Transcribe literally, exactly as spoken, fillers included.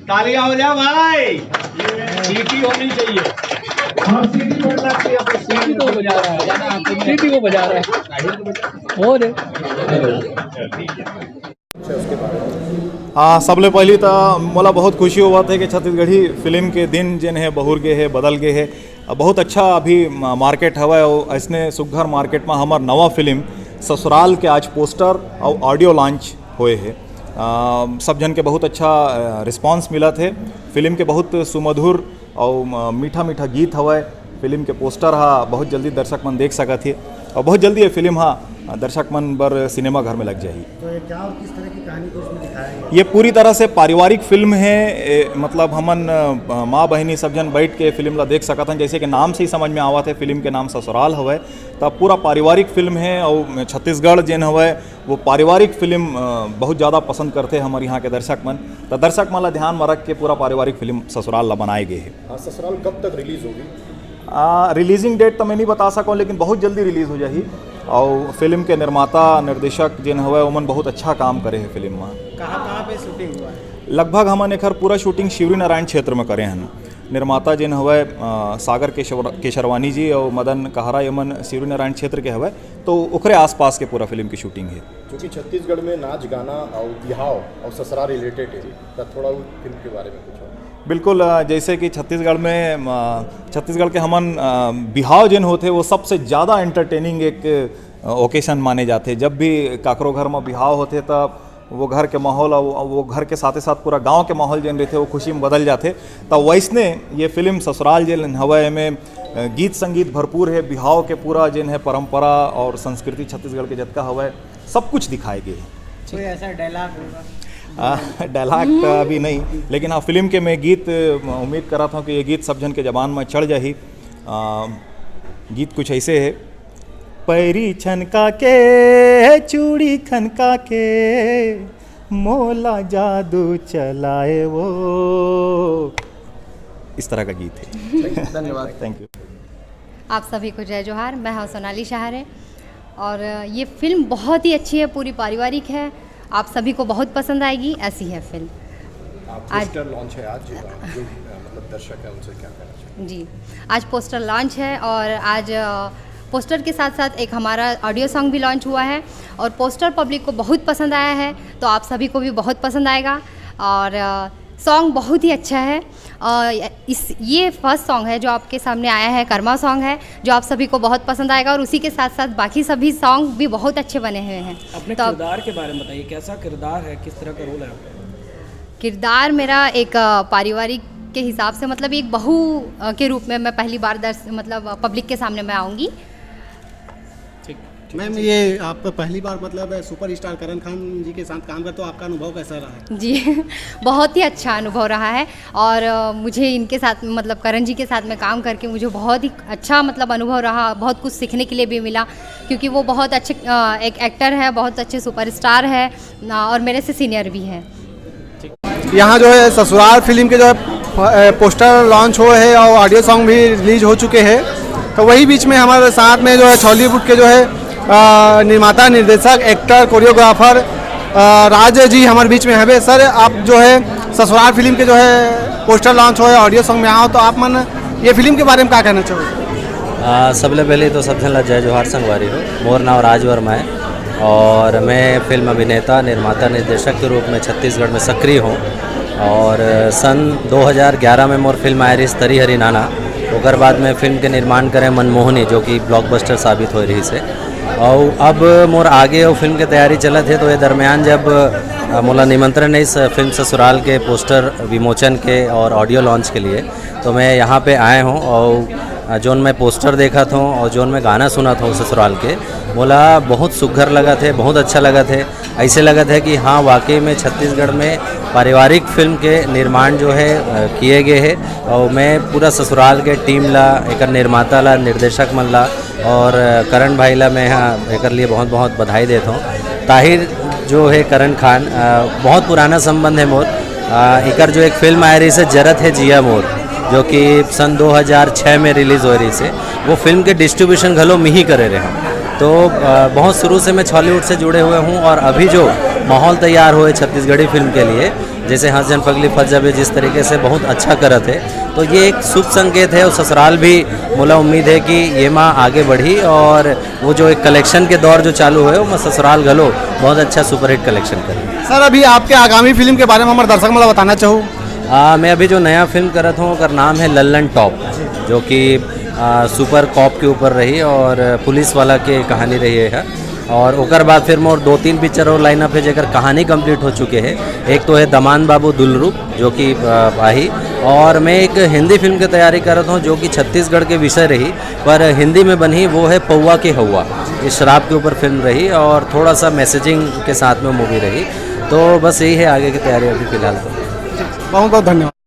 तालियां हो जाए भाई, सीटी होनी चाहिए। हाँ, सीटी बजना चाहिए, सीटी तो बजा रहा है, सीटी को बजा रहा है। और हाँ, सबले पहली तो मोला बहुत खुशी होवत हे कि छत्तीसगढ़ी फिल्म के दिन जेन हे बहुर गे हे, बदल गे हे। बहुत अच्छा अभी मार्केट हवय, अउ अइसने सुग्घर मार्केट में हमर नवा फिल्म ससुराल के आज पोस्टर अउ ऑडियो लॉन्च होए हे। सब झन के बहुत अच्छा रिस्पॉन्स मिलत हे। फिल्म के बहुत सुमधुर अउ मीठा मीठा गीत हवय। फिल्म के पोस्टर हा बहुत जल्दी दर्शक मन देख सकत हे, अउ बहुत जल्दी ये फिल्म हा दर्शक मन बर सिनेमा घर में लग जाही। तो ये क्या और किस तरह की कहानी को इसमें दिखाया गया? ये पूरी तरह से पारिवारिक फिल्म है। ए, मतलब हमन अ, माँ बहिनी सब झन बैठ के फिल्म ला देख सकत हन। जैसे कि नाम से ही समझ में आवत है, फिल्म के नाम ससुराल हवय, त पूरा पारिवारिक फिल्म है। और छत्तीसगढ़ जेन हवय, वो पारिवारिक फिल्म अ, बहुत ज़्यादा पसंद करते हैं हमारे यहाँ के दर्शक मन। तो दर्शक मन ला ध्यान में रख के पूरा पारिवारिक फिल्म ससुराल ला बनाए गए है। हाँ, ससुराल कब तक रिलीज होगी? रिलीजिंग डेट तो मैं नहीं बता सकूँ, लेकिन बहुत जल्दी रिलीज हो जाही। और फिल्म के निर्माता निर्देशक जेन हवय, ओमन बहुत अच्छा काम करे हैं फिल्म में। कहाँ कहाँ पे शूटिंग हुआ है? लगभग हमन एखर पूरा शूटिंग शिवरी नारायण क्षेत्र में करे हन। निर्माता जेन हवय अ, सागर केशवर केशरवानी जी और मदन कहरा, एमन शिवरी नारायण क्षेत्र के हवय, तो ओकरे आसपास के पूरा फिल्म की शूटिंग है। क्योंकि छत्तीसगढ़ में नाच गाना और बिहाव और ससुराल रिलेटेड है, तो थोड़ा वो फिल्म के बारे में कुछ और। बिल्कुल, अ, जैसे कि छत्तीसगढ़ में अ, छत्तीसगढ़ के हमन अ, बिहाव जेन होथे, वो सबसे ज़्यादा एंटरटेनिंग एक ओकेशन माने जाथे। जब भी काकरो घर में बिहाव होथे, तब वो घर के माहौल और वो घर के साथे साथ पूरा गांव के माहौल जेन रहिथे, वो खुशी में बदल जाथे। त वैसने ये फिल्म ससुराल जेन हवय, एमे अ, गीत संगीत भरपूर है। बिहाव के पूरा जेन है परंपरा और संस्कृति छत्तीसगढ़ के जतका हवय, सब कुछ दिखाए गए है। कोई ऐसा डायलॉग होगा? आ, डायलॉग तो अभी नहीं, लेकिन हाँ, फिल्म के मैं गीत अ, उम्मीद करत हूँ कि ये गीत सब झन के जबान में चढ़ जाही। आ, गीत कुछ ऐसे है। पैरी छनका के, चूड़ी खनका के, मोला जादू चलाए वो। इस तरह का गीत है। धन्यवाद। Thank you. आप सभी को जय जोहार। मैं हूं सोनाली सहारे और ये फिल्म बहुत ही अच्छी है, पूरी पारिवारिक है। आप सभी को बहुत पसंद आएगी, ऐसी है फिल्म। पोस्टर लॉन्च है आज, जो मतलब दर्शक है उनसे क्या कहना चाहिए? जी, आज पोस्टर लॉन्च है और आज अ, पोस्टर के साथ साथ एक हमारा ऑडियो सॉन्ग भी लॉन्च हुआ है और पोस्टर पब्लिक को बहुत पसंद आया है, तो आप सभी को भी बहुत पसंद आएगा। और अ, सॉन्ग बहुत ही अच्छा है। और इस ये फर्स्ट सॉन्ग है जो आपके सामने आया है, कर्मा सॉन्ग है, जो आप सभी को बहुत पसंद आएगा और उसी के साथ साथ बाकी सभी सॉन्ग भी बहुत अच्छे बने हुए हैं। अपने तो आप- किरदार के बारे में बताइए, कैसा किरदार है, किस तरह का रोल है आपका? किरदार मेरा एक अ, पारिवारिक के हिसाब से, मतलब एक बहू अ, के रूप में मैं पहली बार दर्श मतलब पब्लिक के सामने मैं आऊँगी। ठीक। मैम, ये आप पहली बार मतलब सुपरस्टार करण खान जी के साथ काम करते हो, आपका अनुभव कैसा रहा? जी बहुत ही अच्छा अनुभव रहा है और अ, मुझे इनके साथ, मतलब करण जी के साथ में काम करके मुझे बहुत ही अच्छा, मतलब अनुभव रहा। बहुत कुछ सीखने के लिए भी मिला, क्योंकि वो बहुत अच्छे अ, एक एक्टर है, बहुत अच्छे सुपरस्टार है अ, और मेरे से सीनियर भी हैं। यहाँ जो है ससुराल फिल्म के जो है प- अ, पोस्टर लॉन्च हुए हैं और ऑडियो सॉन्ग भी रिलीज हो चुके हैं। तो वही बीच में हमारे साथ में जो है छॉलीवुड के जो है अ, निर्माता, निर्देशक, एक्टर, कोरियोग्राफर अ, राज जी हमारे बीच में हवे। सर, आप जो है ससुराल फिल्म के जो है पोस्टर लॉन्च हुए, ऑडियो सॉन्ग में आओ, तो आप मन ये फिल्म के बारे में क्या कहना चाहोगे? आ, सबले पहले तो सब झन ला जय जोहार संगवारी हो। मोर नाम राज वर्मा है और मैं फिल्म अभिनेता, निर्माता, निर्देशक के रूप में छत्तीसगढ़ में सक्रिय हूँ। और सन दो हज़ार ग्यारह में मोर फिल्म आए रहिस तरी हरी नाना। ओकर बाद में फिल्म के निर्माण करे मनमोहनी, जो कि ब्लॉकबस्टर साबित हो रहिस है। और अब मोर आगे वो फिल्म के तैयारी चलत है, तो ये दरमियान जब अ, मोला निमंत्रण है इस फिल्म ससुराल के पोस्टर विमोचन के और ऑडियो लॉन्च के लिए, तो मैं यहाँ पे आए हूँ और अ, जोन मैं पोस्टर देखत हूँ और जोन मैं गाना सुनत हूँ ससुराल के, मोला बहुत सुघर लगत है, बहुत अच्छा लगत है। ऐसे लगत है कि हाँ, वाकई में छत्तीसगढ़ में पारिवारिक फिल्म के निर्माण जो है अ, किए गए है। और मैं पूरा ससुराल के टीम ला, एकर निर्माता ला, निर्देशक मन ला और अ, करण भाई ला मैं यहाँ एकर लिए बहुत बहुत बधाई देता हूँ। ताहिर जो है करण खान, अ, बहुत पुराना संबंध है मोर। अ, एकर जो एक फिल्म आए रहिस जरत है जिया मोर, जो कि सन दो हज़ार छः में रिलीज हो रहिस, वो फिल्म के डिस्ट्रीब्यूशन घलो मिही करे रहे हूँ। तो अ, बहुत शुरू से मैं छॉलीवुड से जुड़े हुए हूँ और अभी जो माहौल तैयार होए छत्तीसगढ़ी फिल्म के लिए, जैसे हंस झन पगली फंस जाबे जिस तरीके से बहुत अच्छा करत हे, तो ये एक शुभ संकेत है। और ससुराल भी, मोला उम्मीद है कि ये माँ आगे बढ़ी और वो जो एक कलेक्शन के दौर जो चालू है, वो ससुराल घलो बहुत अच्छा सुपरहिट कलेक्शन करे। सर, अभी आपके आगामी फिल्म के बारे में हमारे दर्शक मन ला बताना चाहू? आ, मैं अभी जो नया फिल्म करत हूँ, ओकर नाम है लल्लन टॉप, जो कि आ, सुपर कॉप के ऊपर रही और पुलिस वाला के कहानी रही है। और ओकर बाद फिर मोर दो तीन पिक्चर और लाइनअप है, जेकर कहानी कंप्लीट हो चुके हैं। एक तो है दमान बाबू दुलरू, जो कि आ, आही, और मैं एक हिंदी फिल्म की तैयारी करत हूँ, जो कि छत्तीसगढ़ के विषय रही, पर हिंदी में बनी, वो है पौवा के हौवा। ये शराब के ऊपर फिल्म रही और थोड़ा सा मैसेजिंग के साथ में मूवी रही। तो बस यही है आगे की तैयारी अभी फिलहाल तो। बहुत बहुत धन्यवाद।